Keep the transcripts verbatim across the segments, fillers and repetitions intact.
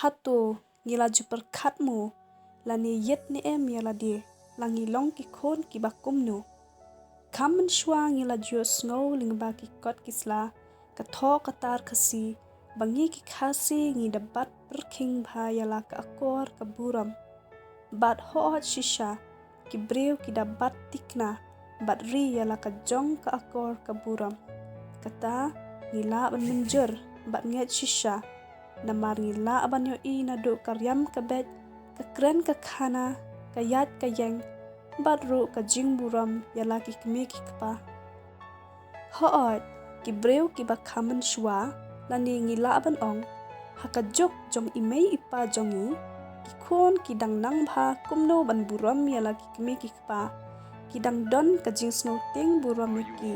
Hato ngi la ju pyrkhat mo, lane ïeit ne em ïa lade, la ngi long ki khun kiba kumno? Kham mynshuwa ngi la ju sngew lyngba ki kot ki sla, ka thoh ka tar Khasi, ba ngi ki Khasi ngi da bat pyrkhing bha ïa la ka akor ka burom. Bad hooid shisha, ki briew ki da bat tikna bad ri ïa la ka jong ka akor ka burom. Kata ngi lah ban mynjur bad ngeit shisha, namar ngi lah ban ïohi naduh ka riam ka beit, ka kren ka khana, ka ïaid ka ïeng, bad ruh ka jingburom ïa la ki kmie ki kpa. Hooid, ki briew kiba kham mynshuwa, lane ngi lah ban ong, ha ka juk jong i mei i pa jong ngi, ki khun ki dang nang bha kumno ban burom ïa la ki kmie ki kpa, ki dang don ka jingsngewtieng burom ïa ki,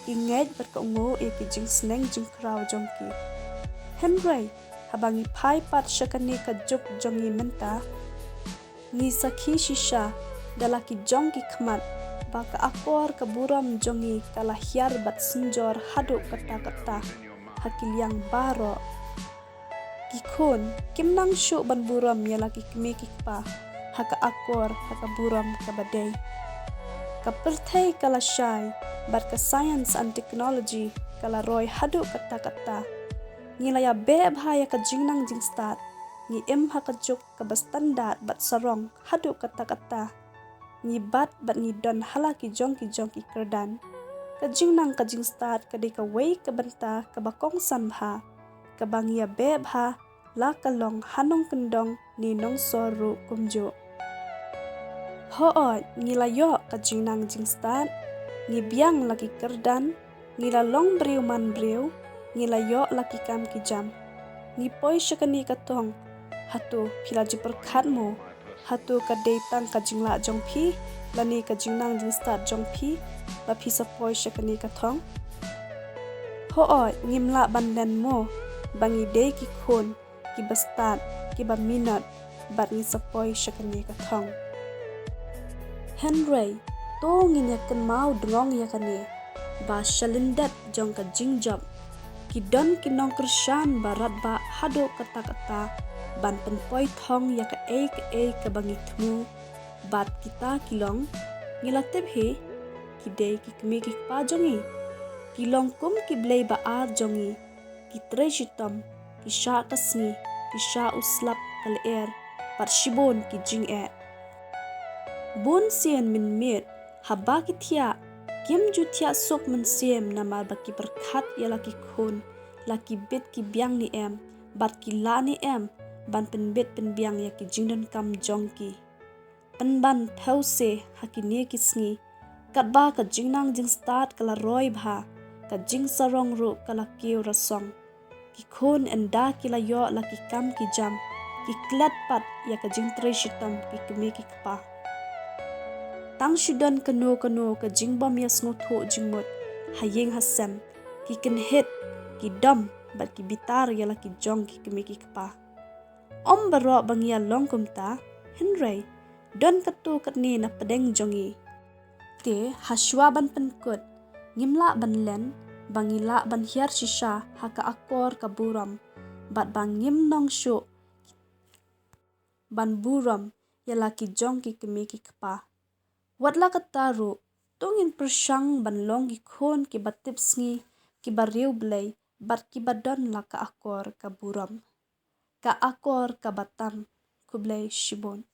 ki ngeit bad kohnguh ïa ki jingsneng jingkhraw jong ki. Hynrei, haba ngi phai pat sha kane ka juk jong ngi mynta, ngi sakhi shisha da la ki jong ki khmat, ba ka akor ka burom jong ngi ka la hiar bad synjor haduh katta katta ha ki liang baroh. Ki khun kim nang shuh ban burom ïa la ki kmie ki kpa ha ka akor ha ka burom kaba dei. Ka pyrthei ka la shai, bad ka science and technology ka la roi haduh katta katta. Ngi la ïabeh bha ïa ka jingnang jingstad, ngi im ha ka juk kaba standard bad sarong haduh katta katta. Ngi bat bad ngi don ha la ki jong ki jong ki kyrdan. Ka jingnang ka jingstad ka dei kawei ka bynta kaba kongsan bha, kaba ngi ïabeh bha, la ka long ha nongkyndong ne nongsor ruh kumjuh. Hooid, ngi la ïoh ka jingnang jingstad, ngi biang la ki kyrdan, ngi la long briew man briew, ngi la ïoh la ki kam ki jam. Ngi poi sha kane ka thong, hato phi la ju pyrkhat mo? Hato ka dei tang ka jinglah jong phi, lane ka jingnang jingstad jong phi, ba phi sa poi sha kane ka thong? Hooid, ngim lah ban len mo, ba ngi dei ki khun kiba stad, kiba minot, bad ngi sa poi sha kane ka thong. Hynrei, to ngin ïa kynmaw dngong ïa kane, ba sha lyndet jong ka jingjop, ki don ki nongkyrshan ba radbah haduh katta katta, ban pynpoi thong ïa kaei kaei kaba ngi thmu, bad kita ki long, ngi la tip hi, ki dei ki kmie ki kpa jong ngi, ki long kum ki blei ba ar jong ngi, ki trei shitom, ki shah ka sngi, ki shah u slap ka lyer, bad shibun ki jingeh. Bun sien mynmiet, haba ki thiah, kim ju thiah suk mynsiem namar ba ki pyrkhat ïa la ki khun, la ki bit ki biang ne em, bad ki lah ne em, ban pynbit pynbiang ïa ki jingdonkam jong ki. Pynban phew se ha kine ki sngi, katba ka jingnang jingstad ka la roi bha, ka jingsarong ruh ka la kiew rasong. Ki khun ynda ki la ïoh la ki kam ki jam, ki klet pat ïa ka jingtrei shitom ki kmie ki kpa. Tang shu don kano kano ka jingbym ïasngewthuh jingmut, ha ïing ha sem, ki kynhit, ki dom, bad ki bitar ïa la ki jong ki kmie ki kpa. Ym baroh ba ngi ïa long kumta, hynrei, don katto katne na pdeng jong ngi. Te, ha shuwa ban pynkut, ngim lah ban len, ba ngi lah ban hiar shisha ha ka akor ka burom, bad ba ngim nong shuh ban burom ïa la ki jong ki kmie ki kpa. Wat la katta ruh, to ngin pyrshang ban long ki khun kiba tip sngi, kiba riewblei, bad kiba don la ka akor ka burom. Ka akor kaba tam, khublei shibun.